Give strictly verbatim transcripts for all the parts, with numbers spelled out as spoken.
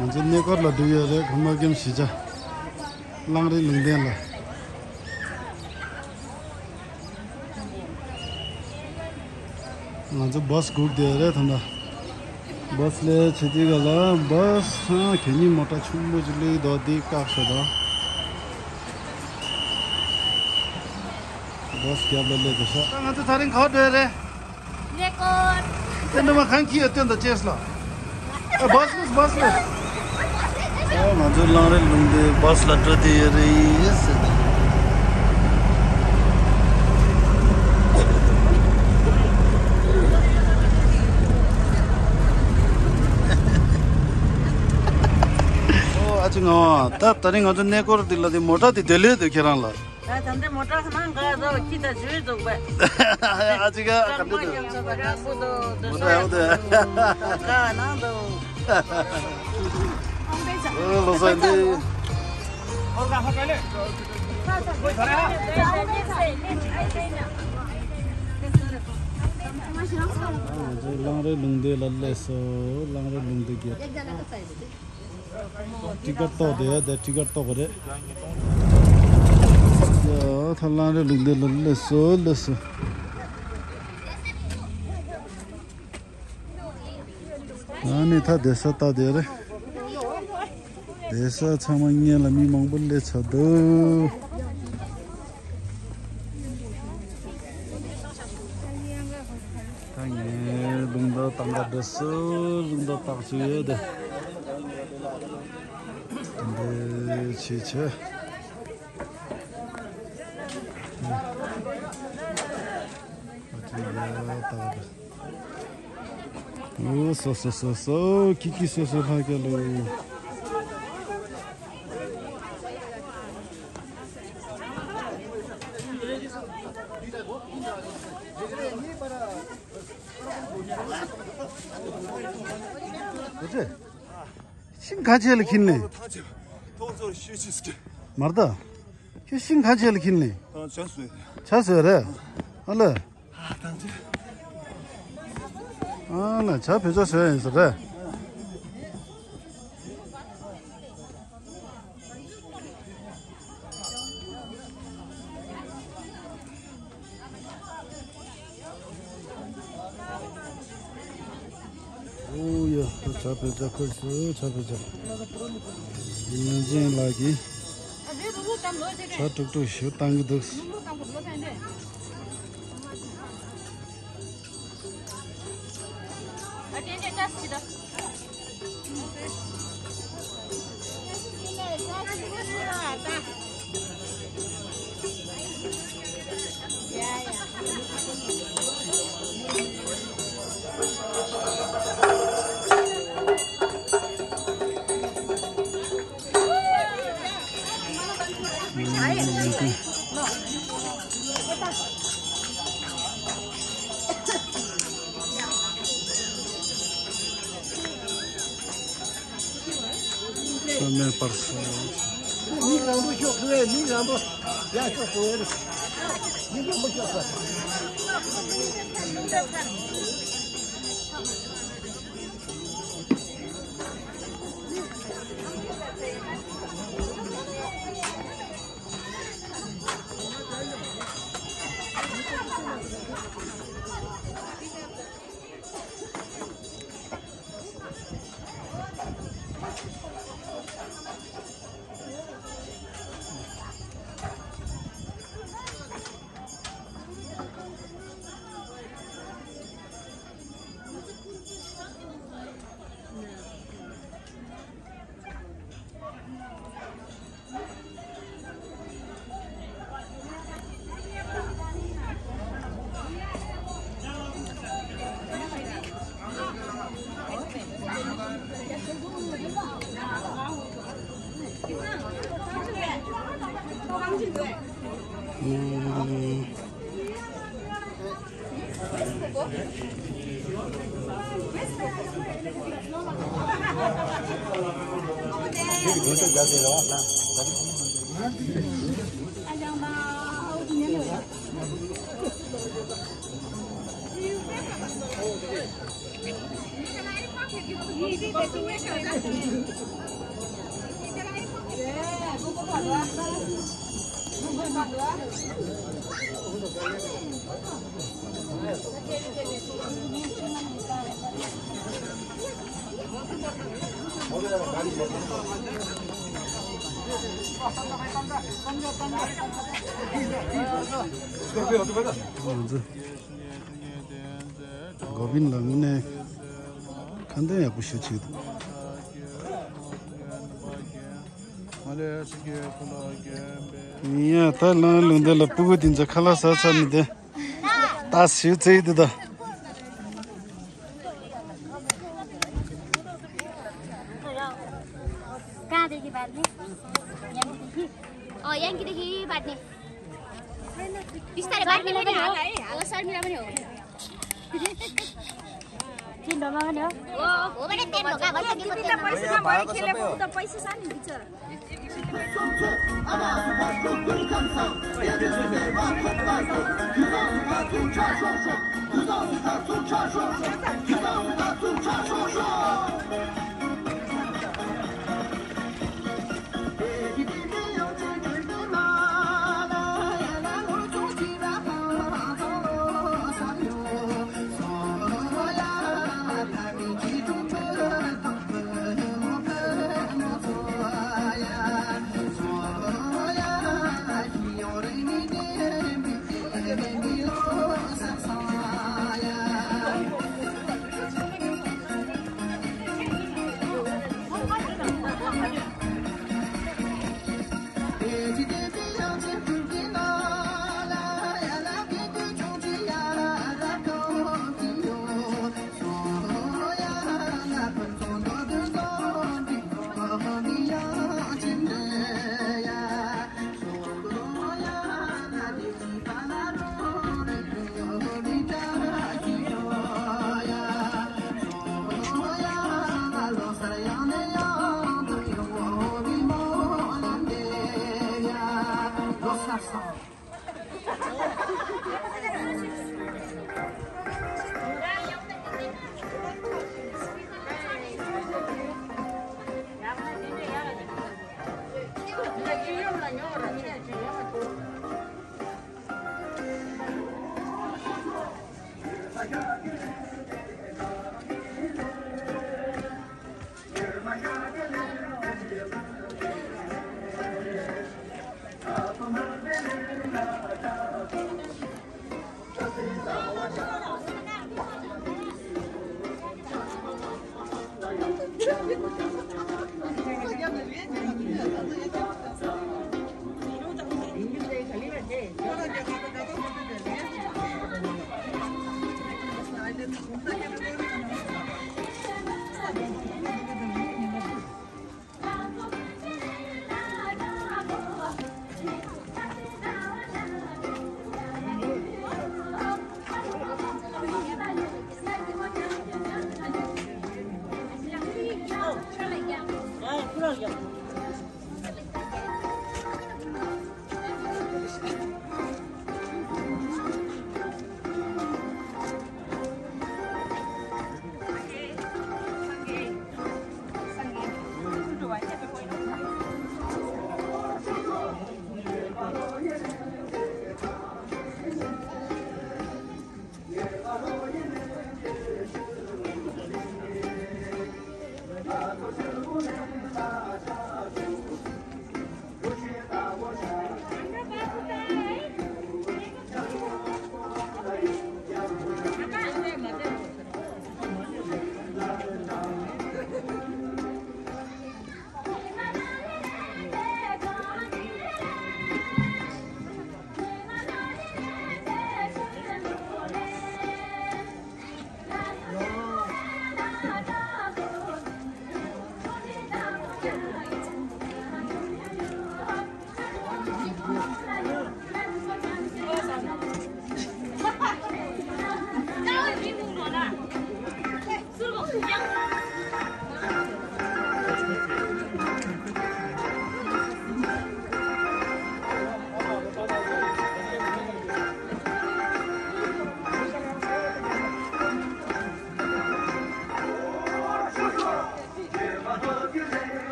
ང་ཚོ་གནས་སྐོར་ལ་འགྲོ་ཡོད་རེད། ཁམས་པ་ཀེམ་གཞིས་ཆགས་གླང་རི་ལུང་བསྟན་ལ། ང་ཚོ་བཱས་སྒུག་བསྡད་རེད་ད་ལྟ། བཱས་སླེབས་བྱེད་དུས་ག་ལ་བཱས་ཨ་གད་སྙིགས་མོ་ཊ་ཆུང་མོ་ཅིག་སླེབས་འདུག་འདི་བཀག་ཤོག་དང་། བཱས་རྒྱབ་ལ་སླེབས་འདུག་ཤག་ད་ང་ཚོ་ད་རིང་ག་པར་འགྲོ་ཡ་རེད། གནས་སྐོར། ཨེ་འདྲ་མ་གང་ཁྱི་ཡ་སྟོན་དང་བཅས་ལ། ཨ་བཱས་ལེས་བཱས་ལེས། ཨ་ང་ཚོ་གླང་རི་ལུང་བསྟན་བཱས་ལ་འགྲོ་དེ་ཡོད་རེད་ཟེར། ཨོ་ཨ་ཅེ་ང་བ་ད་ད་རིང་ང་ཚོ་གནས་སྐོར་འདི་ལ་དེ་མོ་ཊ་དེ་དེ་ལས་དེ་ཁྱེད་རང་ལ། ད་ད་འདི་མོ་ཊ་ནང་ག་རོ་ཁྱི་ད་ཇུས་འདུག་པས། ཨ་ཅི་ག་ག་འདི་འདུག་ད་ག་ནང་འདུག་ཨོ་ལོ་སོ་འདི། གླང་རི་ལུང་བསྟན་ལ་སླེབས་སོང་། གླང་རི་ལུང་བསྟན་གྱི། ཊི་ཀཊ་གཏོང་བསྡད་ཡོད། དེ་ཊི་ཀཊ་གཏོང་གི་རེད། ཡ་ད་གླང་རི་ལུང་བསྟན་ལ་སླེབས་སོང་། སླེབས་སོང་། ཨ་ནི་ད་བསྡད་ས་ལྟ་བསྡད་རེད། བསྡད་ས་ཚང་མ་སྔོན་ལ་མི་མང་པོ་སླེབས་ཚར་འདུག་ད་ངས་ལུང་བསྟན་བཏང་ག་འགྲོ་སོང་། ལུང་བསྟན་བཏང་ཚུལ་ཡོད་དེ། འདི་ཕྱི་ཆེ། ཨ་ཅེ་ཡ་ད་ག་འགྲོ། ཨོ་སོ་སོ་སོ་སོ། ཀི་ཀི་སོ་སོ་ལྷག་ག་ལོ། ཤིང་ག་ཅེ་ལ་ཁྱིན་ནས། མར་ད། ཁྱོད་ཤིང་ག་ཅེ་ལ་ཁྱིན་ནས། ཆ་སོས་རེད། ཨ་ལ། ཨ་ན་ཇ་བོད་ཇ་བཟོས་ཡིན་ཟེར་རེད། ཨོ་ཡ། ཇ་བོད་ཇ་ཁོལ་སོ། ཇ་བོད་ཇ། ཡོན་ཅན་ལགས་ཀྱིས་ཇ་དཀྲུག་དཀྲུག་ཞུ་བཏང་གི་འདུག་མེ་སྤར་སོང་། མི་རང་པོ་ཤོག་ཁུ་བས་མི་རང་པོ་ཡ་ཤོག་ཁུ་བས་མི་རང་པོ་ཤོག་ཁུ། གོ་བིན་ལ་དངོས་གནས་ཁ་འདོན་ཡག་པོ་ཞུ་ཆེད་དུ། ཡ་ད་ལང་ལུང་འདི་ལ་སྤུ་གུ་དེ་ཚོ་ཁ་ལག་ཟ་ཚར་ནས་དེ་ད་ཞུ་ཚེ་དེ་ད། कहाँदेखि बाँड्ने? यहाँदेखि? अँ, यहाँदेखि बाँड्ने। बिस्तारै बाँड्ने पनि हो। हो, शर्मिला पनि हो। चिन्डोमा पनि हो। हो, हो भने तेल ढोका भइसक्यो, तेल ढोका। पैसा नभए खेले, बरु त पैसा छ नि, दिन्छ।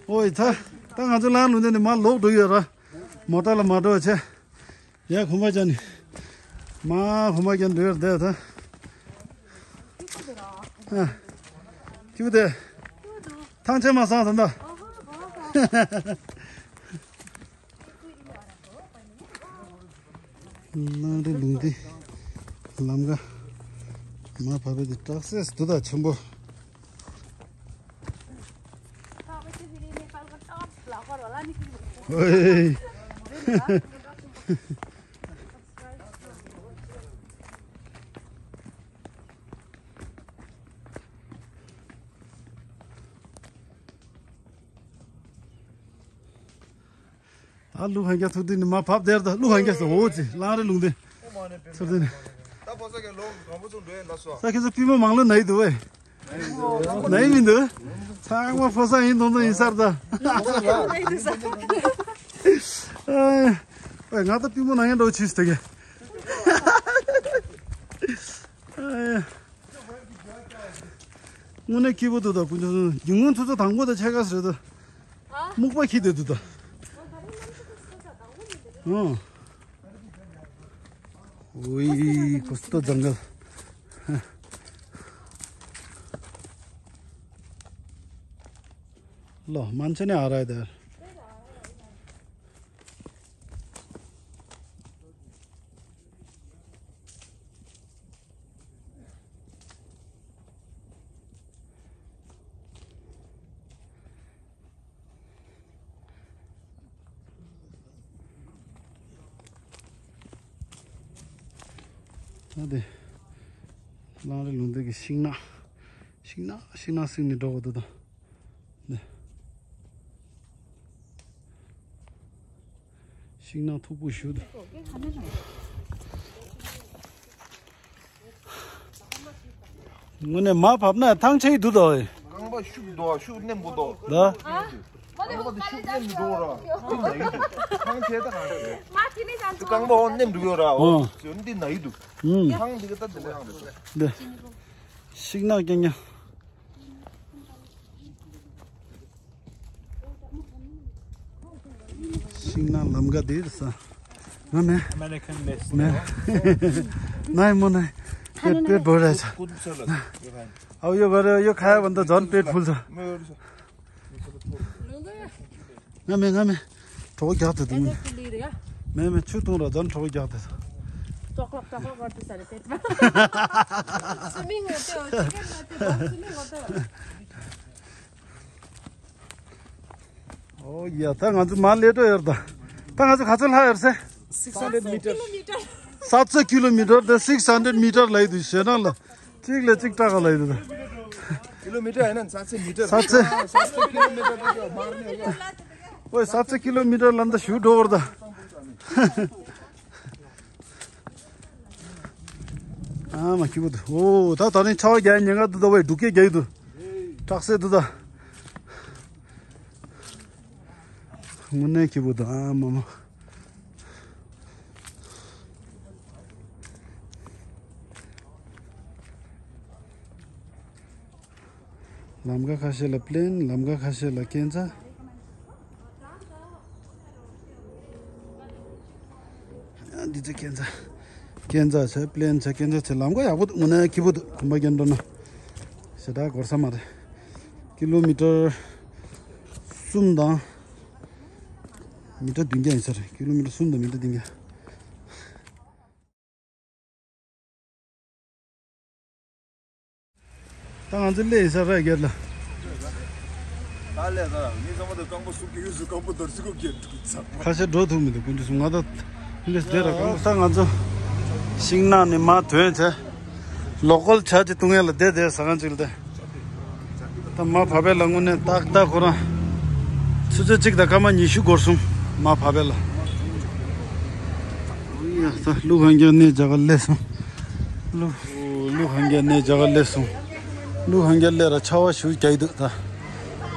ཨོའི་ད། ད་ང་ཚོ་ལམ་ལུང་འདི་ནས་མར་ལོག་འགྲོ་ཡོད་ར། མོ་ཊ་ལ་མ་འགྲོ་བ་བྱས། ཡ་གོམ་པ་རྒྱག་ནས། མ་གོམ་པ་རྒྱག་འགྲོ་ཡོད་ར་བསྡད་ད། ཨ། ཁྱི་པོ་དེ། ཐང་ཆད་མ་སོང་ད་ད། གླང་རི་ལུང་བདེ་ལམ་ཁ་མར་བབས་པའི་དེ་སྐྲག་སེ་འདུག་ད་ཆེན་པོ། ཨོའི། ད་ཀླུ་ཧན་རྒྱ་ཚུར་དེ་ནི་མ་བབས་དེར་ད་ཀླུ་ཧན་རྒྱ་ཟེར་འོ་ཙི་གླང་རི་ལུང་དེ་ཚུར་དེ་ནི། ད་ཕོ་ས་གི་ལོ་གང་པོ་ཚུར་འགྲོ་ཡིན་ལ་སོ། ས་ཁྱེད་ཚོ་པུས་མོ་མང་ལོ་ན་ཡི་འདུག་བས། ན་ཡི་མི་འདུག་ཚང་མ་ཕོ་ས་ཡིན་མདོག་མདོག་ཡིན་སར་ད། ཨེ། ང་ད་པུས་མོ་ན་ཡང་འགྲོ་ཆུས་དེ་གས། དངོས་གནས་སྐྱིད་པོ་འདུག་ད་དཀོན་མཆོག་གསུམ་གྱི་སྔོན་ཚོ་ཚོ་དང་པོ་དང་ཕྱེད་ཀ་ཟེར་ད། སྨུག་པ་ཁྱི་དེ་འདུག་ད། ཨང་། ཨོའི་ཁོ་སྟོད་ཛང་གལ། ལོ་མན་ཆེ་ནས་ཨ་ར་དེར། ད་དེ། གླང་རི་ལུང་བདེ་གི་ཤིང་ནགས། ཤིང་ནགས་ཤིང་ནགས་བསྲིངས་ནས་འགྲོ་དགོས་འདུག་ད། འདི། ཤིང་ནགས་མཐུག་པོ་ཞིག་འདུག་དངོས་གནས་མར་བབས་ན་ཐང་ཆད་འདུག་ད། རྐང་པ་ཤུགས་འདུག་ཤུགས་མནན་པོ་འདུག་ད། རྐང་པ་དེ་ཤུགས་མནན་འགྲོ་ར། འདི་ན་ཡི་འདུག་ཐང་ཆད་ད་གང་རེད། རྐང་པ་འོ་མནན་འགྲོ་ཡོད་ར། འོ་ཨང་། འདི་ན་ཡི་འདུག་ཨང་། ཐང་འདི་ག་ད་འདི་ལ་ཡང་རེད། འདི། ཤིང་ནགས་རྐྱང་རྐྱང་། ཤིང་ནགས་ལམ་ཁ་དེ་རེད་ས། ང་མེད། American mess. མེད། ནའི་མོ་ནའི། པེ་པེ་བོ་ར་ཆ། Good salad. You can. अब यो गऱ्यो, यो खायो भने त झन् पेट फुल्छ। ང་མེད་ང་མེད། གྲོགས་རྒྱག་ཏུ་འདུག་ཨེ་ནས་ཀུ་ལི་རེད་ཡ། མེད་མེད་ཆུ་བཏུང་ར་ཛོན་གྲོགས་རྒྱག་ཏུ། ཅོག་ལག་ཅོག་ལག་བར་དུ་ས་རེད་དེ། སུ་མིང་ངོ་དེ་ཨོ་ཅི་ཀན་ན་དེ་བོ་སུ་མིང་ངོ་དེ། ཨོ་ཡ་ད་ང་ཚོ་མར་སླེབས་འགྲོ་ཡོད་ད། ད་ང་ཚོ་ག་ཚོད་ལྷག་ཡོད་སེ། Six hundred meter. Sat se kilometer de six hundred meter lai du sena la. Tik le tik tak lai du. Kilometer hai na, sat se meter. Sat se. Sat se kilometer de jo maar ne. Oi, sat se kilometer landa shu dor da. Ah, ma kibu. Oh, ta ta ni chawa gya nyanga du da wai duke gya du. Tak se du da. Ngune kibu da, ah, mama. ལམ་ཁ་ཁ་ཤས་ལ་པི་ལེན། ལམ་ཁ་ཁ་ཤས་ལ་སྐས་འཛེག་འདི་ཚོ་སྐས་འཛེག་སྐས་འཛེག་བྱས། པི་ལེན་བྱས། སྐས་འཛེག་བྱས། ལམ་ཁ་ཡག་པོ་འདུག་དངོས་གནས་སྐྱིད་པོ་འདུག་གོམ་པ་རྒྱག་འགྲོ་ན་ཞེ་དྲག་འགོར་ས་མ་རེད། ཀི་ལོ་མི་ཊར་གསུམ་དང་མི་ཊར་བདུན་བརྒྱ་ཡིན་ས་རེད། ཀི་ལོ་མི་ཊར་གསུམ་དང་མི་ཊར་བདུན་བརྒྱ། ད་ང་ཚོ་སླེབས་ཡིན་ས་རེད་སྒེར་ལ། ད་ལས་ད་མི་ཚང་མ་ད་རྐང་པ་ཟུག་གི་ཡོད་ཟུག་རྐང་པ་འདར་ཟུག་གི་ཚང་མ། ཁ་ཤས་འགྲོ་ཐུབ་མི་འདུག་དཀོན་མཆོག་གསུམ། ང་ད་འདི་འདྲས་ར་རྐང་པ། ད་ང་ཚོ་ཤིང་ནགས་ནས་མར་ཐོན་བྱས། ལོ་ཀལ་ཇ་ཅིག་བཏུང་ཡས་ལ་བསྡད་བསྡད་ཟ་ཁང་ཅིག་ལ་བསྡད། ད་མར་བབས་པ་ལ་དངོས་གནས་ཏག་ཏག་ཁོ་རང་ཆུ་ཚོད་གཅིག་དང་སྐར་མ་ཉི་ཤུ་འགོར་སོང་། མར་བབས་པ་ལ། ཨོ་ཡ། ད་ཀླུ་ཧན་རྒྱལ་གནས་མཇལ་ག་སླེབས་སོང་། ཀླུ་ཀླུ་ཧན་རྒྱལ་གནས་མཇལ་ག་སླེབས་སོང་། ཀླུ་ཧན་རྒྱལ་སླེབས་ར་ཆར་པ་ཞེ་པོ་རྒྱག་གི་འདུག་ད་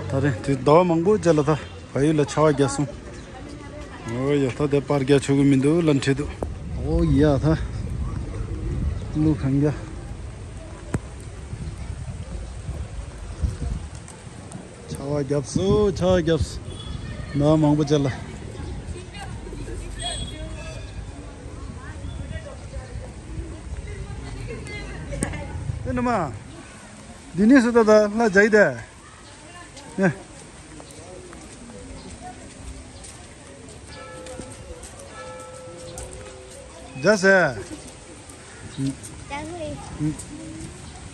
ད་རེས་དུས་ཟླ་བ་མང་པོ་རྗེས་ལ་ད་བལ་ཡུལ་ལ་ཆར་པ་རྒྱག་སོང་། ཨོ་ཡ། ད་དེ་པར་རྒྱག་ཆོག་གི་མི་འདུག་ལབ་བྲིས་འདུག་ཨོ་ཡ། ད་ཀླུ་ཧན་རྒྱལ། ཆར་པ་བརྒྱབ་སོང་། ཆར་པ་བརྒྱབ་སོང་། ཟླ་བ་མང་པོ་རྗེས་ལ། ཨེ་ནུ་མ། འདི་ནས་སུ་ད་ད་ལྷ་མཇལ་ཡི་ད། ཨེ། མཇལ་ཟེར།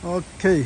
ཨོ་ཁེ།